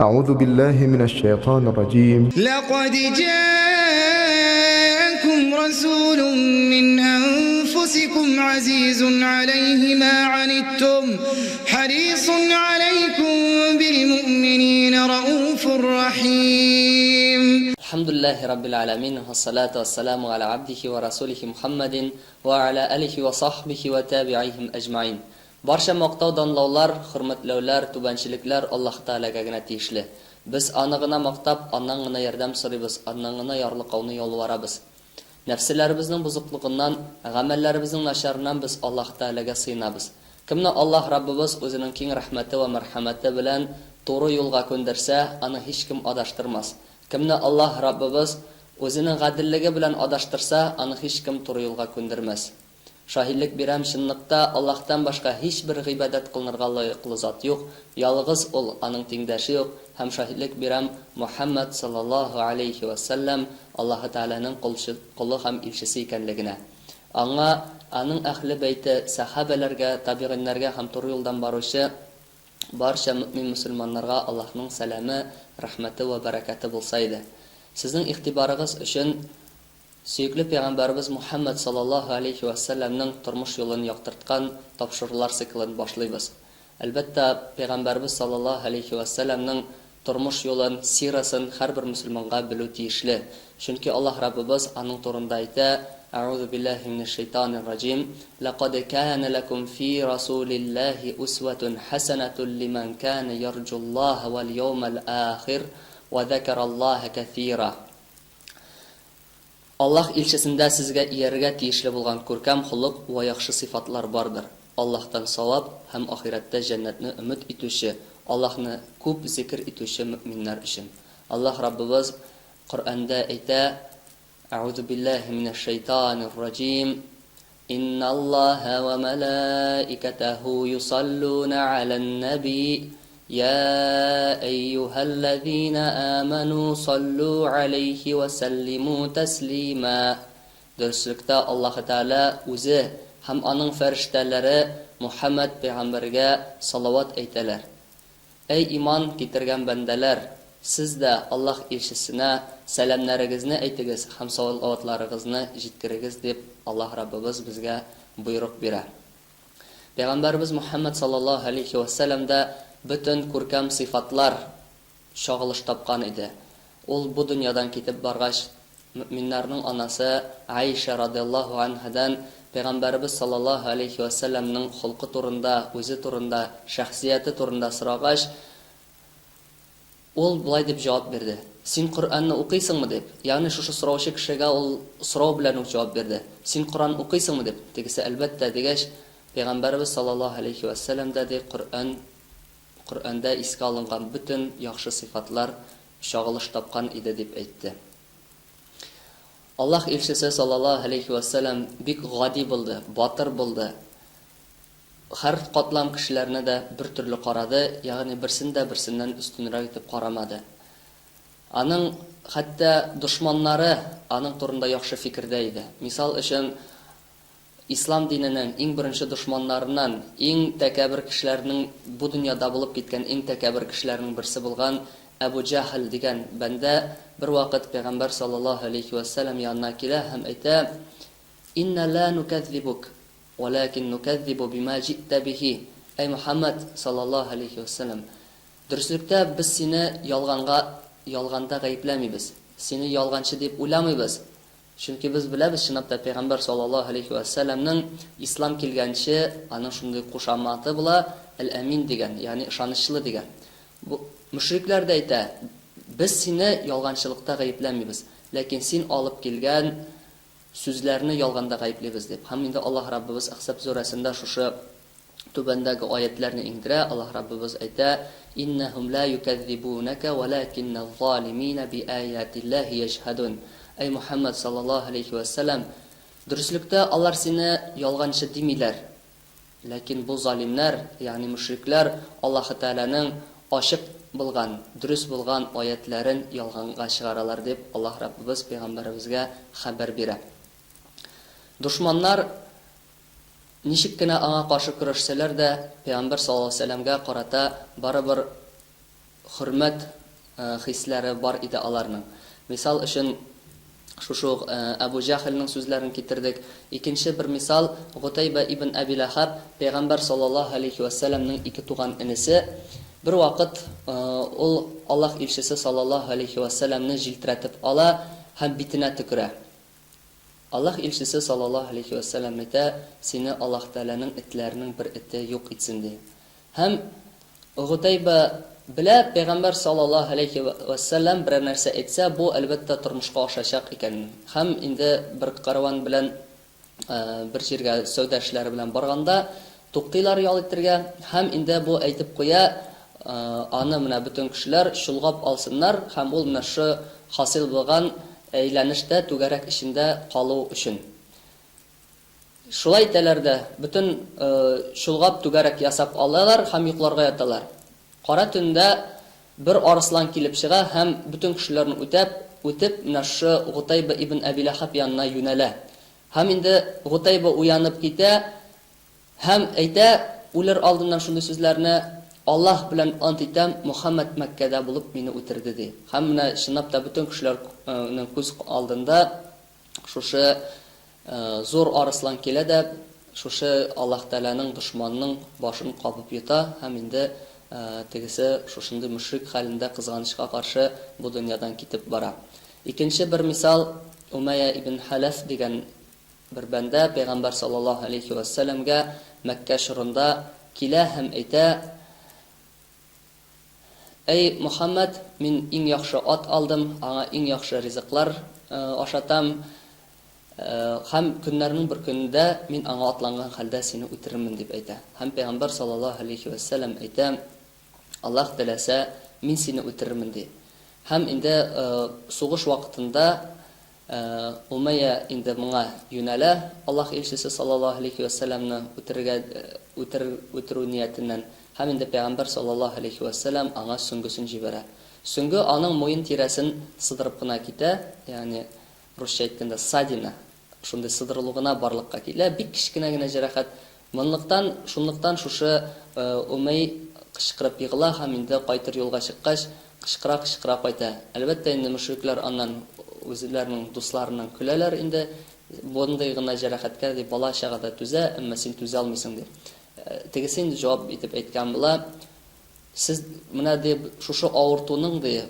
أعوذ بالله من الشيطان الرجيم. لقد جاءكم رسول من أنفسكم عزيز عليه ما عنتم حريص عليكم بالمؤمنين رؤوف رحيم. الحمد لله رب العالمين والصلاة والسلام على عبده ورسوله محمد وعلى آله وصحبه وتابعيهم أجمعين. Барча мактау, данлаулар, хөрмәтләүләр, түбәнчелекләр Аллаһы Тәгаләгә генә тиешле. Без Аны гына мактап, Аннан гына ярдәм сорыйбыз, Аннан гына ярлыкауны ялварабыз. Нәфселәребезнең бозыклыгыннан, гамәлләребезнең начарыннан без Аллаһы Тәгаләгә сыенабыз. Кемне Аллаһ Раббыбыз Үзенең киң рәхмәте вә мәрхәмәте белән туры юлга күндерсә, аны һичкем адаштырмас. Кемне Аллаһ Раббыбыз Үзенең гаделлеге белән адаштырса, аны һичкем туры юлга күндермәс. Шаһидлек бирәм, чынлыкта Аллаһтан башка һичбер гыйбадәт кылынырга лаеклы зат юк, ялгыз Ул, Аның тиңдәше юк, һәм шаһидлек бирәм, Мухәммәд, салләллаһу галәйһи вә сәлләм, Аллаһы Тәгаләнең колчы, колы һәм илчесе икәнлегенә. Аңа, аның әһле бәйте, сәхабәләргә, табигыйннәргә һәм туры юлдан баручы барча мөэмин-мөселманнарга Аллаһның сәламе, рәхмәте вә бәрәкәте булса иде. Сезнең игътибарыгыз өчен Сөекле пәйгамбәребез Мухәммәд салләллаһу галәйһи вә сәлләмнең тормыш юлын яктырткан тапшырулар циклын башлыйбыз. Әлбәттә, пәйгамбәребез салләллаһу галәйһи вә сәлләмнең тормыш юлын, сирасын һәрбер мөселманга белү тиешле. Чөнки Аллаһ Раббыбыз аның турында әйтә, Әгъузу биллаһи минәш шәйтанир раҗим, Ләкад кәнә ләкүм фи расулиллаһи усвәтун хәсәнәтун лимән кәнә ярҗуллаһа вәл яумәл ахир вә зәкәраллаһа кәсира. Аллаһ илчесендә сезгә иярергә тиешле булган күркәм холык вә яхшы сыйфатлар бардыр. Аллаһтан савап һәм ахирәттә җәннәтне өмет итүче, Аллаһны күп зикер итүче мөэминнәр өчен. Аллаһ Раббыбыз Коръәндә әйтә, Әгъузу биллаһи минәш шәйтанир раҗим, Инналлаһа вә мәләикәтәһү юсаллүнә галән-нәби, йә әййүһәлләзинә амәнү саллү галәйһи вә сәллимү тәслимә. Дөреслектә Аллаһы Тәгалә үзе һәм Аның фәрештәләре Мухәммәд пәйгамбәргә салават әйтәләр. Әй иман китергән бәндәләр! Сез дә Аллаһ илчесенә сәламнәрегезне әйтегез һәм салаватларыгызны җиткерегез, дип Аллаһ Раббыбыз безгә боерык бирә. Пәйгамбәребез Мухәммәд саллаллаһу галәйһи вә сәлләмдә бөтен күркәм сыйфатлар чагылыш тапкан иде. Ул бу дөньядан китеп баргач, мөэминнәрнең анасы Аиша радыяллаһу анһадан Пәйгамбәребез саллаллаһу галәйһи вә сәлләмнең холкы турында, үзе турында, шәхсияте турында сорагач, ул болай дип җавап бирде, Син Коръәнне укыйсыңмы? дип. Ягъни шушы сораучы кешегә ул сорау белән үк җавап бирде. Син Коръән укыйсыңмы? дип. Тегесе, Әлбәттә, дигәч, Пәйгамбәребез саллаллаһу галәйһи вә сәлләмдә, ди, Коръән, Коръәндә искә алынган бөтен яхшы сыйфатлар чагылыш тапкан иде, дип әйтте. Аллаһ илчесе саллаллаһу галәйһи вә сәлләм бик гади булды, батыр булды. Һәр катлам кешеләренә дә бертөрле карады, ягъни берсен дә берсеннән өстенрәк итеп карамады. Аның хәтта дошманнары аның турында яхшы фикердә иде. Мисал өчен, Ислам диненең иң беренче дошманнарыннан, иң тәкәбер кешеләрнең, бу дөньяда булып киткән иң тәкәбер кешеләрнең берсе булган Әбу Җәһел дигән бәндә бервакыт Пәйгамбәр саллаллаһу галәйһи вә сәлләм янына килә һәм әйтә, Инна ла нукәззибук, вәләкин нукәззибу бима җи'тә бихи, Әй Мөхәммәд, саллаллаһу галәйһи вә сәлләм, дөреслектә без сине ялганга, ялганда гаепләмибез, сине ялганчы дип уйламыйбыз, Чөнки без беләбез, чынлап та Пәйгамбәр саллаллаһу галәйһи вә сәлләмнең ислам килгәнче аның шундый кушаматы була, Әл-Әмин дигән, ягъни ышанычлы дигән. Бу мөшрикләр дә әйтә, без сине ялганчылыкта гаепләмибез, ләкин син алып килгән сүзләрне ялганда гаеплибез дип. Һәм инде Аллаһ Раббыбыз Әхзаб сүрәсендә шушы Түбәндәге аятьләрне иңдерә, Аллаһ Раббыбыз әйтә, Иннәһүм лә юкәззибүнәкә вәләкиннәз-залиминә биаятилләһи яҗһәдүн. Әй Мухәммәд саллаллаһу галәйһи вә сәлләм, дөреслектә алар сине ялганчы димиләр, ләкин бу залимнәр, ягъни мөшрикләр Аллаһы Тәгаләнең ачык булган, дөрес булган аятьләрен ялганга чыгаралар, дип Аллаһ Раббыбыз пәйгамбәребезгә хәбәр бирә. Дошманнар Ничек кенә аңа каршы көрәшсәләр дә, пәйгамбәр саллаллаһу галәйһи ва сәлләмгә карата барыбер хөрмәт хисләре бар иде аларның. Мисал өчен, шушы ук Әбү Җәһелнең сүзләрен китердек. Икенче бер мисал, Готәйбә ибн Әби Ләһәб, Пәйгамбәр саллаллаһу галәйһи вә сәлләмнең икетуган энесе. Бервакыт ул Аллаһ илчесе саллаллаһу галәйһи вә сәлләмне җилтерәтеп ала һәм битенә төкерә. Аллаһ илчесе саллаллаһу галәйһи вә сәлләм әйтә, Сине Аллаһ Тәгаләнең этләренең бер эте юк итсен, ди. Һәм Готәйбә белә, пәйгамбәр саллаллаһу галәйһи вә сәлләм берәр нәрсә әйтсә, бу, әлбәттә, тормышка ашачак икәнен. Һәм инде бер кәрван белән бер җиргә сәүдә эшләре белән барганда, туктыйлар ял итергә, һәм инде бу әйтеп куя, аны менә бөтен кешеләр чолгап алсыннар, һәм ул менә шушы хасил булган әйләнештә, түгәрәк эчендә калу өчен. Шулай итәләр дә, бөтен чолгап түгәрәк ясап алалар һәм йокларга яталар. Кара төндә бер арыслан килеп чыга һәм бөтен кешеләрне үтәп, үтеп, менә шушы Гутайба ибн Әби Ләһәб янына юнәлә. Һәм инде Гутайба уянып китә һәм әйтә, үлер алдыннан шундый сүзләрне, Аллаһ белән ант итәм, Мөхәммәд Мәккәдә булып мине үтерде, ди. Һәм менә чынлап та бөтен кешеләрнең күз алдында шушы Зур арыслан килә дә, шушы Аллаһ Тәгаләнең дошманының башын кабып йота һәм инде тегесе шушындый мөшрик хәлендә кызганычка каршы бу дөньядан китеп бара. Икенче бер мисал, Умәйя ибн Хәләф дигән бер бәндә пәйгамбәр саллаллаһу алейһи вә сәлләмгә Мәккә чорында килә һәм әйтә, Әй, Мөхәммәд, мин иң яхшы ат алдым, аңа иң яхшы ризыклар ашатам, һәм көннәрнең бер көнендә мин аңа атланган хәлдә сине үтерермен, дип әйтә. Һәм Пәйгамбәр саллаллаһу галәйһи вә сәлләм әйтә, Аллаһ теләсә, мин сине үтерермен, ди. Һәм инде сугыш вакытында Умәйя инде моңа юнәлә, Аллаһ илчесе саллаллаһу галәйһи вә сәлләмне үтерергә, үтер, үтерү ниятеннән. Һәм инде пәйгамбәр саллаллаһу галәйһи вә сәлләм аңа сөңгесен җибәрә. Сөңге аның муен тирәсен сыдырып кына китә, ягъни русча әйткәндә, ссадина, шундый сыдырылу гына барлыкка килә, бик кечкенә генә җәрәхәт. Монлыктан, шунлыктан шушы Умәй кычкырып егыла һәм инде кайтыр юлга чыккач, кычкыра-кычкыра кайта. Әлбәттә инде, мөшрикләр аннан, үзләренең дусларыннан көләләр инде, Мондый гына җәрәхәткә, ди, бала-чага да түзә, әмма син түзә алмыйсың, ди. Тегесе инде җавап итеп әйткән була, Сез менә, ди, шушы авыртуның, ди,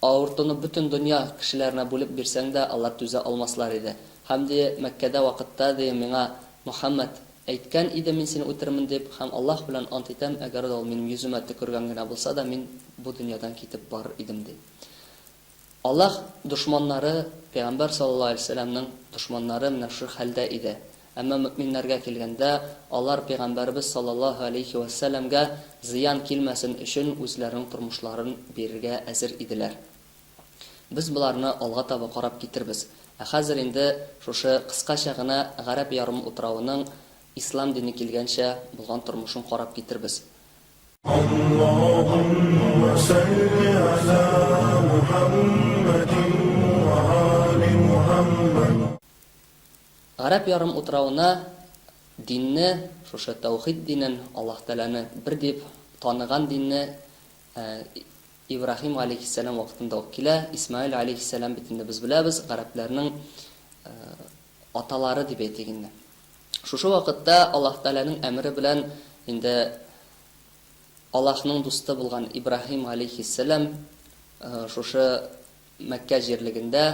Авыртуны бөтен дөнья кешеләренә бүлеп бирсәң дә, алар түзә алмаслар иде. Һәм, ди, Мәккәдә вакытта, ди, миңа Мөхәммәд әйткән иде, мин сине үтерермен дип, һәм Аллаһ белән ант итәм, әгәр дә ул минем йөземә төкергән генә булса да, мин бу дөньядан китеп барыр идем, ди. Аллаһ дошманнары, Пәйгамбәр саллаллаһу галәйһи ва сәлләмнең дошманнары менә шушы хәлдә иде. Әмма мөэминнәргә килгәндә, алар Пәйгамбәребез саллаллаһу галәйһи вә сәлләмгә зыян килмәсен өчен үзләренең тормышларын бирергә әзер иделәр. Без боларны алга таба карап китербез. Ә хәзер инде шушы кыскача гына Гарәп ярымутравының ислам дине килгәнчә булган тормышын карап китербез. Гарәп ярым утравына динне, шушы тәүхид динен, Аллаһ Тәгаләне бер дип таныган динне Ибраһим галәйһиссәлам вакытында ук килә. Исмаил галәйһиссәлам бит инде без беләбез, гарәпләрнең аталары дип әйтик инде. Шушы вакытта Аллаһ Тәгаләнең әмере белән инде Аллаһның дусты булган Ибраһим галәйһиссәлам шушы Мәккә җирлегендә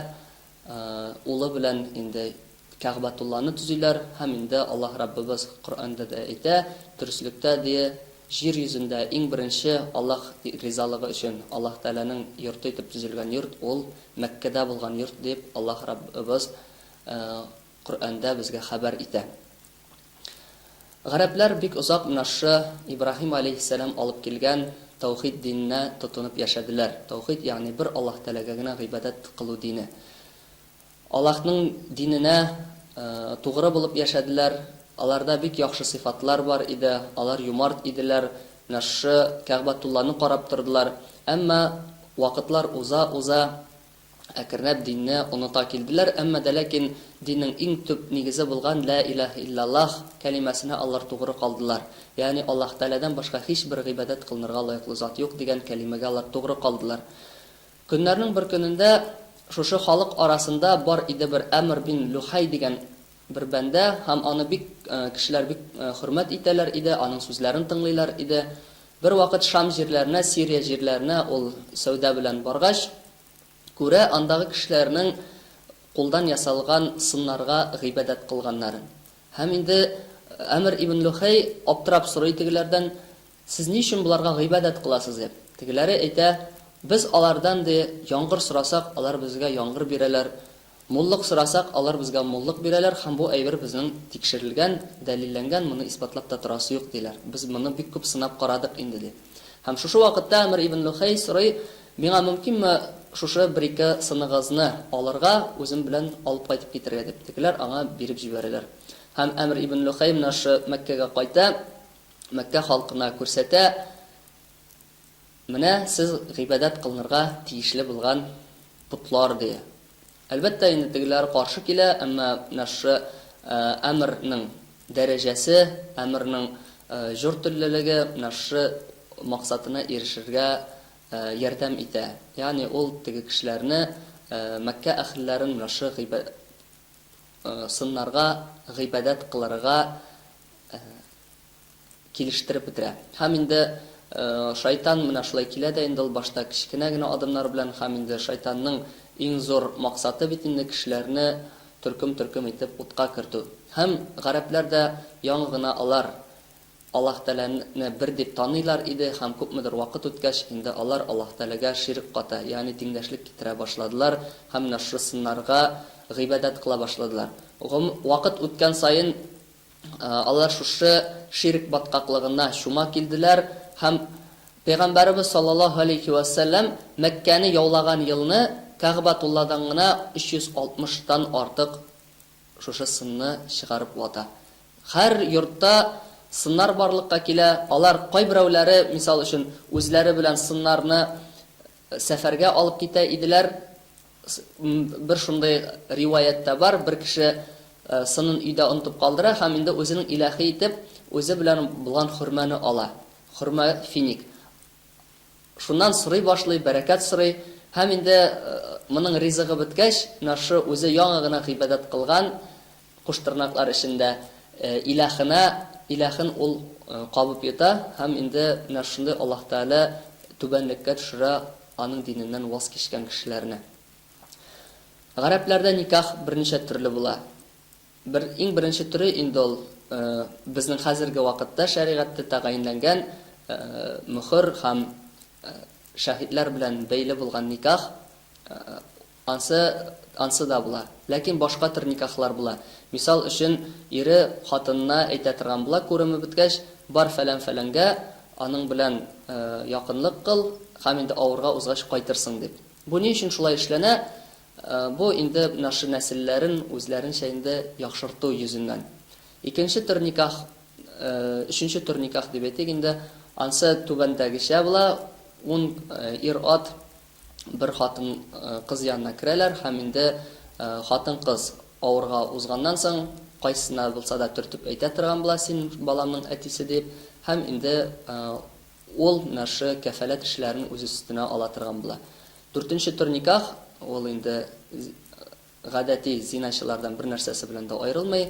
улы белән инде Кәгъбәтулланы төзиләр һәм инде Аллаһ Раббыбыз Коръәндә дә әйтә, дөреслектә, ди, җир йөзендә иң беренче Аллаһ ризалыгы өчен Аллаһ Тәгаләнең йорты итеп төзелгән йорт ул Мәккәдә булган йорт дип Аллаһ Раббыбыз Коръәндә безгә хәбәр итә. Гарәпләр бик озак менә шушы Ибраһим аләйһиссәлам алып килгән тәүхид диненә тотынып яшәделәр. Тәүхид, ягъни бер Аллаһ Тәгаләгә генә гыйбадәт кылу дине. Аллаһның диненә тугры булып яшәделәр. Аларда бик яхшы сыйфатлар бар иде, алар юмарт иделәр, менә шушы Кәгъбәтулланы карап тордылар. Әмма вакытлар уза-уза, әкренләп динне оныта килделәр, әмма дә ләкин диннең иң төп нигезе булган Лә илаһ иллаллаһ кәлимәсенә алар тугры калдылар. Ягъни Аллаһ Тәгаләдән башка һичбер гыйбадәт кылынырга лаеклы зат юк дигән кәлимәгә алар тугры калдылар. Көннәрнең бер көнендә шушы халык арасында бар иде бер Әмр бин Лүхәй дигән бер бәндә һәм аны бик кешеләр бик хөрмәт итәләр иде, аның сүзләрен тыңлыйлар иде. Бервакыт Шам җирләренә, Сирия җирләренә ул сәүдә белән баргач, күрә андагы кешеләрнең кулдан ясалган сыннарга гыйбадәт кылганнарын. Һәм инде Әмр ибн Лүхәй аптырап сорый тегеләрдән, Сез ни өчен боларга гыйбадәт кыласыз? дип. Тегеләре әйтә, Без алардан, ди, яңгыр сорасак, алар безгә яңгыр бирәләр, Муллык сорасак, алар безгә муллык бирәләр һәм бу әйбер безнең тикшерелгән, дәлилләнгән, моны исбатлап та торасы юк, диләр. Без моны бик күп сынап карадык инде, ди. Һәм шушы вакытта Әмр ибн Лүхәй сорый, Миңа мөмкинме шушы бер-ике сыныгызны алырга, үзем белән алып кайтып китәргә, дип. Тегеләр аңа биреп җибәрәләр. Һәм Әмр ибн Лүхәй менә шушы Мәккәгә кайта, Мәккә халкына күрсәтә, Менә сез гыйбадәт кылынырга тиешле булган потлар, ди. Әлбәттә инде тегеләр каршы килә, әмма менә шушы Әмрнең дәрәҗәсе, Әмрнең җор теллелеге менә шушы максатына ирешергә ярдәм итә. Ягъни ул теге кешеләрне, Мәккә әһелләрен менә шушы сыннарга гыйбадәт кылырга килештереп бетерә. Һәм инде шайтан менә шулай килә дә инде ул башта кечкенә генә адымнар белән һәм инде шайтанның иң зур максаты бит инде кешеләрне төркем-төркем итеп утка кертү. Һәм гарәпләр дә яңа гына алар Аллаһ Тәгаләне бер дип таныйлар иде һәм күпмедер вакыт үткәч инде алар Аллаһ Тәгаләгә ширк ката, ягъни тиңдәшлек китерә башладылар һәм менә шушы сыннарга гыйбадәт кыла башладылар. Гом вакыт үткән саен Алар шушы ширк баткаклыгына чума килделәр һәм Пәйгамбәребез саллаллаһу галәйһи вә сәлләм Мәккәне яулаган елны Кәгъбәтулладан гына 360 тан артык шушы сынны чыгарып вата. Һәр йортта сыннар барлыкка килә, алар кайберәүләре, мисал өчен, үзләре белән сыннарны сәфәргә алып китә иделәр. Бер шундый риваять тә бар, бер кеше сынын өйдә онытып калдыра һәм инде үзенең иләһе итеп үзе белән булган хөрмәне ала. Хөрмә финик. Шуннан сорый башлый, бәрәкәт сорый һәм инде моның ризыгы беткәч, менә шушы үзе яңа гына гыйбадәт кылган, куштырнаклар эчендә, иләһенә, иләһен ул кабып йота һәм инде менә шушындый Аллаһ Тәгалә түбәнлеккә төшерә аның диненнән ваз кичкән кешеләрне. Гарәпләрдә никах берничә төрле була. Бер, иң беренче төре инде ул безнең хәзерге вакытта шәригатьтә тәгаенләнгән мөхер һәм шәһидләр белән бәйле булган никах. Ансы, ансы да була. Ләкин башка төр никахлар була. Мисал өчен, ире хатынына әйтә торган була, күреме беткәч, бар фәлән-фәләнгә, аның белән якынлык кыл һәм инде авырга узгач кайтырсың, дип. Бу ни өчен шулай эшләнә? Бу инде менә шул нәселләрен үзләренчә инде яхшырту йөзеннән. Икенче төр никах, өченче төр никах дип әйтик инде, ансы түбәндәгечә була, ун ир-ат бер хатын кыз янына керәләр һәм инде хатын-кыз авырга узганнан соң кайсысына булса да төртеп әйтә торган була, син баламның әтисе дип, һәм инде ул менә шы кәфаләт эшләрен үз өстенә ала торган була. Дүртенче төр никах, ул инде гадәти зиначылардан бер нәрсәсе белән дә аерылмый.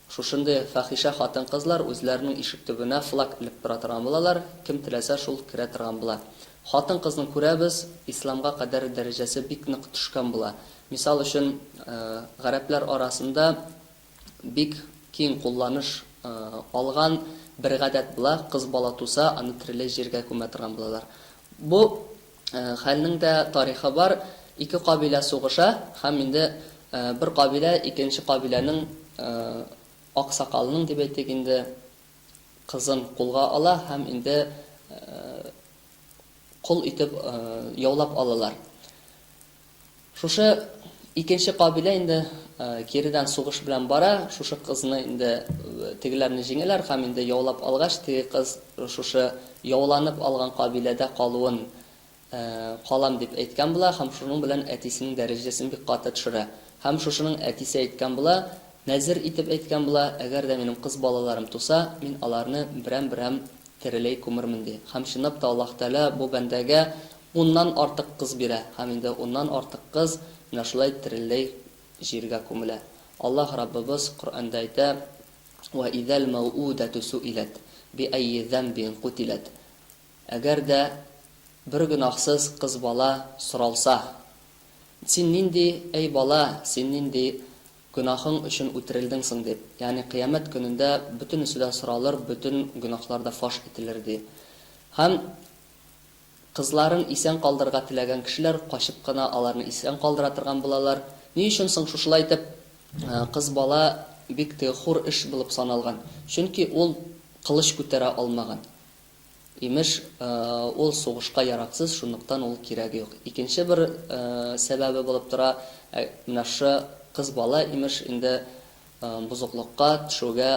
Шушындый фахишә хатын-кызлар үзләренең ишек төбенә флаг элеп тора торган булалар, кем теләсә шул керә торган була. Хатын-кызның күрәбез, исламга кадәр дәрәҗәсе бик нык төшкән була. Мисал өчен, гарәпләр арасында бик киң кулланыш алган бер гадәт була, кыз бала туса, аны тереләй җиргә күмә торган булалар. Бу хәлнең дә тарихы бар. Ике кабилә сугыша һәм инде бер кабилә икенче кабиләнең аксакалының дип әйтик инде кызын кулга ала һәм инде кол итеп яулап алалар. Шушы икенче кабилә инде киредән сугыш белән бара, шушы кызны инде тегеләрне җиңәләр һәм инде яулап алгач, теге кыз шушы яуланып алган кабиләдә калуын калам дип әйткән була һәм шуның белән әтисенең дәрәҗәсен бик каты төшерә. Һәм шушының әтисе әйткән була, нәзер итеп әйткән була, әгәр дә минем кыз балаларым туса, мин аларны берәм-берәм тереләй күмермен, ди. Һәм чынлап та Аллаһ Тәгалә бу бәндәгә уннан артык кыз бирә. Һәм инде уннан артык кыз менә шулай тереләй җиргә күмелә. Аллаһ Раббыбыз Коръәндә әйтә, Вә изәл мәүүдәтү сүиләт, би әйи зәмбин кутиләт. Әгәр дә бер гөнаһсыз кыз бала соралса, Син нинди, әй бала, син нинди гөнаһың өчен үтерелдең соң? дип, ягъни кыямәт көнендә бөтенесе дә соралыр, бөтен гөнаһлар да фаш ителер, ди. Һәм кызларын исән калдырырга теләгән кешеләр качып кына аларны исән калдыра торган булалар. Ни өчен соң шушылай итеп кыз бала бик теге хур эш булып саналган? Чөнки ул кылыч күтәрә алмаган. Имеш, ул сугышка яраксыз, шунлыктан ул кирәге юк. Икенче бер сәбәбе булып тора, менә шушы кыз бала, имеш, инде бозыклыкка төшүгә,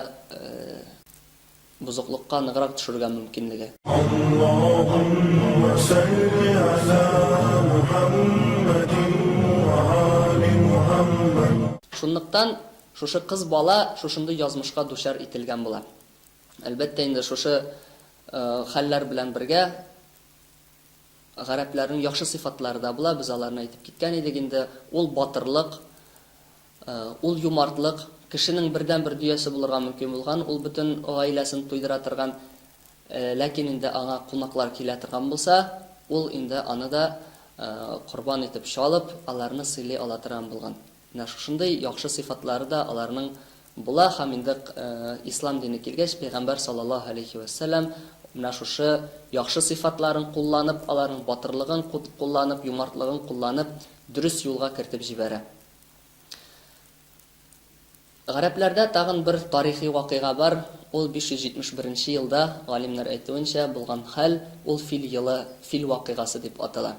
бозыклыкка ныграк төшергә мөмкинлеге. Шунлыктан шушы кыз бала шушындый язмышка дучар ителгән була. Әлбәттә инде, шушы хәлләр белән бергә гарәпләрнең яхшы сыйфатлары да була, без аларны әйтеп киткән идек инде. Ул батырлык, ул юмартлык, кешенең бердәнбер дөясе булырга мөмкин булган, ул бөтен гаиләсен туйдыра торган, ләкин инде аңа кунаклар килә торган булса, ул инде аны да корбан итеп чалып, аларны сыйлый ала торган булган. Менә шушындый яхшы сыйфатлары да аларның була һәм инде ислам дине килгәч, пәйгамбәр саллаллаһу алейһи вә сәлләм менә шушы яхшы сыйфатларын кулланып, аларның батырлыгын кулланып, юмартлыгын кулланып, дөрес юлга кертеп җибәрә. Гарәпләрдә тагын бер тарихи вакыйга бар, ул 571 нче елда, галимнәр әйтүенчә, булган хәл, ул фил елы, фил вакыйгасы дип атала.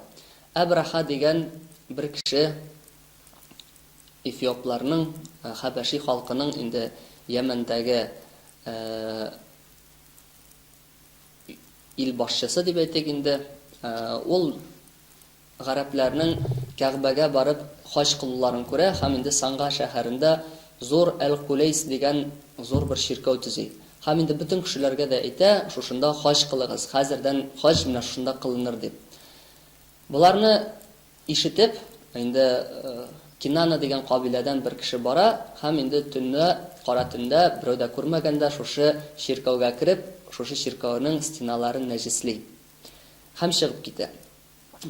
Әбраһа дигән бер кеше Эфиопларның, хәбәши халкының инде Йәмәндәге ил башчысы дип әйтик инде, ул гарәпләрнең Кәгъбәгә барып хаҗ кылуларын күрә һәм инде Санга шәһәрендә зур Әл-Кулейс дигән зур бер чиркәү төзи. Һәм инде бөтен кешеләргә дә әйтә, шушында хаҗ кылыгыз, хәзердән хаҗ менә шушында кылыныр дип. Боларны Ишетеп, инде Кинана дигән кабиләдән бер кеше бара һәм инде төнлә, кара төндә, берәү дә күрмәгәндә шушы чиркәүгә кереп, шушы чиркәүнең стеналарын нәҗесли. Һәм чыгып китә.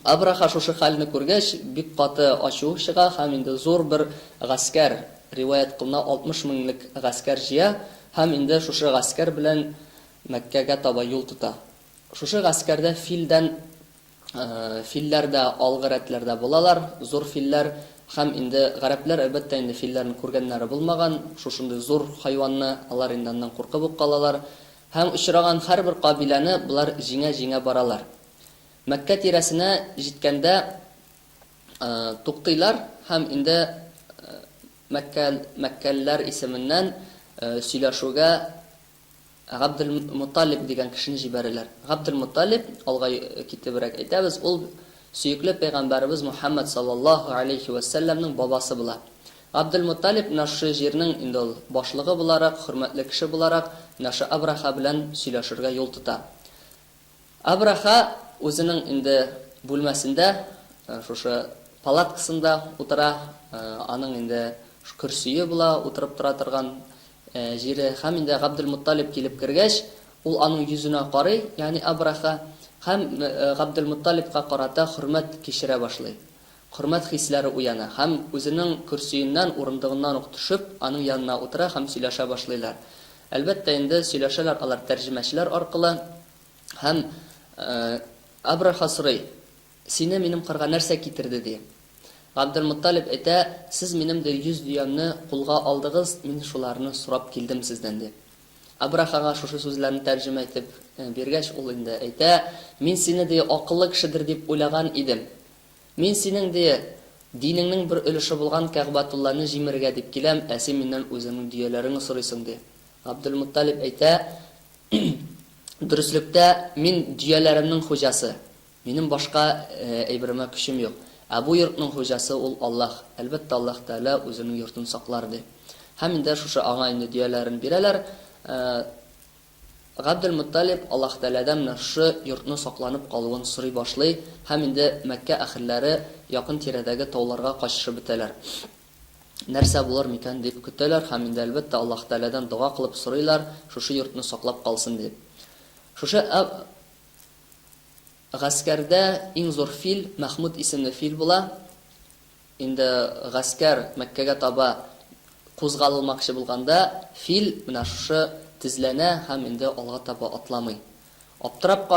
Абраха шушы хәлне күргәч, бик каты ачуы чыга һәм инде зур бер гаскәр, риваять кылына, 60 меңлек гаскәр җыя һәм инде шушы гаскәр белән Мәккәгә таба юл тота. Шушы гаскәрдә филдән Филләр дә алгы рәтләрдә булалар, зур филләр. Һәм инде гарәпләр, әлбәттә инде, филләрне күргәннәре булмаган, шушындый зур хайванны, алар инде аннан куркып ук калалар. Һәм очраган һәрбер кабиләне болар җиңә-җиңә баралар. Мәккә тирәсенә җиткәндә туктыйлар һәм инде Мәккә, мәккәлеләр исеменнән сөйләшүгә Габделмуталлиб дигән кешене җибәрәләр. Габделмуталлиб, алга китебрәк әйтәбез, ул сөекле пәйгамбәребез Мухәммәд саллаллаһу алейһи вә сәлләмнең бабасы була. Габделмуталлиб менә шушы җирнең инде ул башлыгы буларак, хөрмәтле кеше буларак, менә шушы Абраһа белән сөйләшергә юл тота. Абраһа үзенең инде бүлмәсендә, шушы палаткасында утыра, аның инде көрсие була, утырып тора торган җире. Һәм инде Габделмутталиб килеп кергәч, ул аның йөзенә карый, ягъни Абраһа, һәм Габделмутталибка карата хөрмәт кичерә башлый. Хөрмәт хисләре уяна һәм үзенең көрсиеннән, урындыгыннан ук төшеп, аның янына утыра һәм сөйләшә башлыйлар. Әлбәттә инде, сөйләшәләр алар тәрҗемәчеләр аркылы. Һәм Абраһа сорый, Сине минем кырга нәрсә китерде? ди. Габделмутталиб әйтә, Сез минем, ди, 100 дөямне кулга алдыгыз, мин шуларны сорап килдем сездән, ди. Абрахага шушы сүзләрне тәрҗемә итеп биргәч, ул инде әйтә, Мин сине, ди, акыллы кешедер дип уйлаган идем. Мин синең, ди, динеңнең бер өлеше булган Кәгъбәтулланы җимерергә дип киләм, ә син миннән үзеңнең дөяләреңне сорыйсың, ди. Габделмутталиб әйтә, Дөреслектә, мин дөяләремнең хуҗасы. Минем башка әйберемә көчем юк. Ә бу йортның хуҗасы ул Аллаһ. Әлбәттә, Аллаһ Тәгалә үзенең йортын саклар, ди. Һәм инде шушы аңа инде дөяләрен бирәләр. Габделмөтталиб Аллаһ Тәгаләдән менә шушы йортны сакланып калуын сорый башлый һәм инде Мәккә әһелләре якын тирәдәге тауларга качышып бетәләр. Нәрсә булыр микән дип көтәләр һәм инде, әлбәттә, Аллаһ Тәгаләдән дога кылып сорыйлар, шушы йортны саклап калсын дип. Шушы Гаскәрдә иң зур фил, Мәхмүд исемле фил була. Инде гаскәр Мәккәгә таба кузгалылмакчы булганда, фил менә шушы тезләнә һәм инде алга таба атламый. Аптырап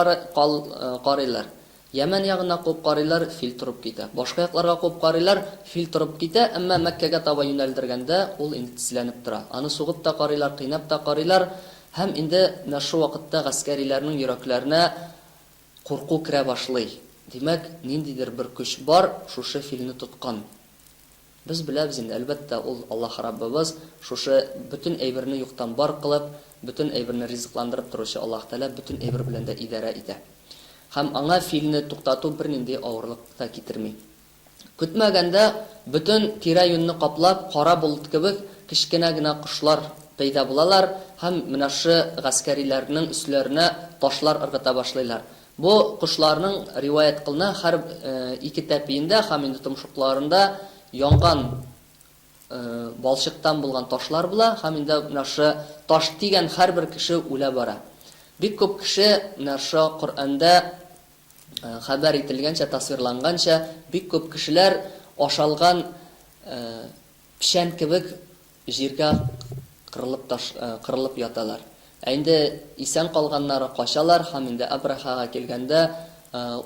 карыйлар. Йәмән ягына куып карыйлар, фил торып китә. Башка якларга куып карыйлар, фил торып китә, әмма Мәккәгә таба юнәлдергәндә, ул инде тезләнеп тора. Аны сугып та карыйлар, кыйнап та карыйлар. Һәм инде менә шул вакытта гаскәриләрнең йөрәкләренә курку керә башлый. Димәк, ниндидер бер көч бар, шушы филне тоткан. Без беләбез инде, әлбәттә, ул Аллаһ Раббыбыз, шушы бөтен әйберне юктан бар кылып, бөтен әйберне ризыкландырып торучы Аллаһ Тәгалә бөтен әйбер белән дә идарә итә. Һәм аңа филне туктату бернинди авырлык та китерми. Көтмәгәндә, бөтен тирә-юньне каплап, кара болыт кебек, кечкенә генә кошлар пәйда булалар һәм менә шушы гаскәриләрнең өсләренә ташлар ыргыта башлыйлар. Бу кошларның, риваять кылына, һәр ике тәпиендә һәм инде томшыкларында янган балчыктан булган ташлар була һәм инде менә шушы таш тигән һәрбер кеше үлә бара. Бик күп кеше менә шушы Коръәндә хәбәр ителгәнчә, тасвирланганча, бик күп кешеләр ашалган печән кебек җиргә кырылып таш, кырылып яталар. Ә инде исән калганнары качалар һәм инде Әбрәхәгә килгәндә,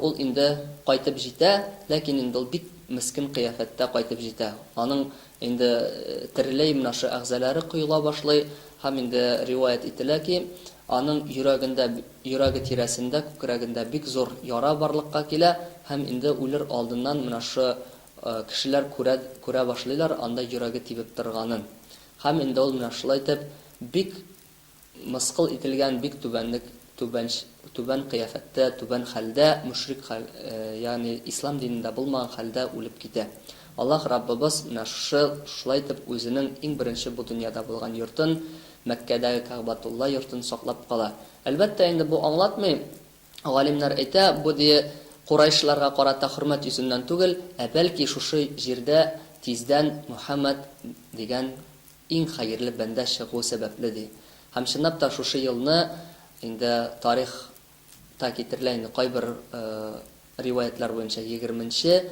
ул инде кайтып җитә, ләкин инде ул бик мескен кыяфәттә кайтып җитә. Аның инде тереләй менә шул әгъзалары коела башлый һәм инде риваять ителә ки, аның йөрәгендә, йөрәге тирәсендә, күкрәгендә бик зур яра барлыкка килә һәм инде үлер алдыннан менә шушы кешеләр күрә, күрә башлыйлар анда йөрәге тибеп торганын. Һәм инде ул менә шулай итеп бик мыскыл ителгән, бик түбәнлек, түбән, түбән кыяфәттә, түбән хәлдә, мөшрик хәл, ягъни ислам динендә булмаган хәлдә үлеп китә. Аллаһ Раббыбыз менә шушы, шулай итеп үзенең иң беренче бу дөньяда булган йортын, Мәккәдәге Кәгъбәтулла йортын саклап кала. Әлбәттә инде бу аңлатмый, галимнәр әйтә, бу ди курайшларга карата хөрмәт йөзеннән түгел, ә бәлки шушы җирдә тиздән Мөхәммәд дигән иң хәерле бәндә чыгу сәбәпле ди. Һәм чынлап та шушы елны инде тарих та китерелә инде кайбер риваятьләр буенча егерменче,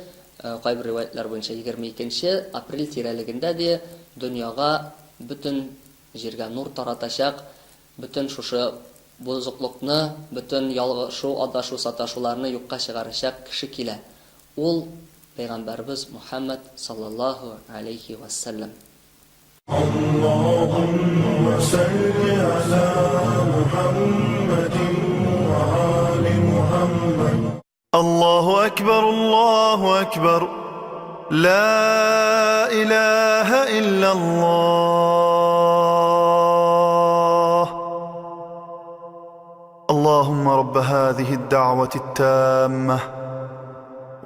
кайбер риваятьләр буенча 22нче апрель тирәлегендә ди дөньяга бөтен җиргә нур таратачак, бөтен шушы бозыклыкны, бөтен ялгышу, адашу, саташуларны юкка чыгарачак кеше килә. Ул, Пәйгамбәребез Мухәммәд саллаллаһу галәйһи вә сәлләм. Аллаһуммә салли аля Мухәммәдин вә али Мухәммәд. Аллаһу әкбәр, Аллаһу әкбәр, лә илаһә илляллаһ. اللهم رب هذه الدعوة التامة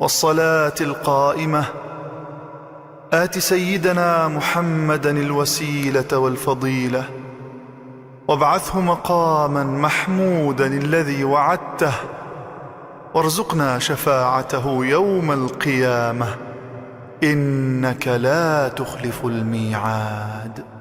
والصلاة القائمة آت سيدنا محمدا الوسيلة والفضيلة وابعثه مقاما محمودا الذي وعدته وارزقنا شفاعته يوم القيامة إنك لا تخلف الميعاد.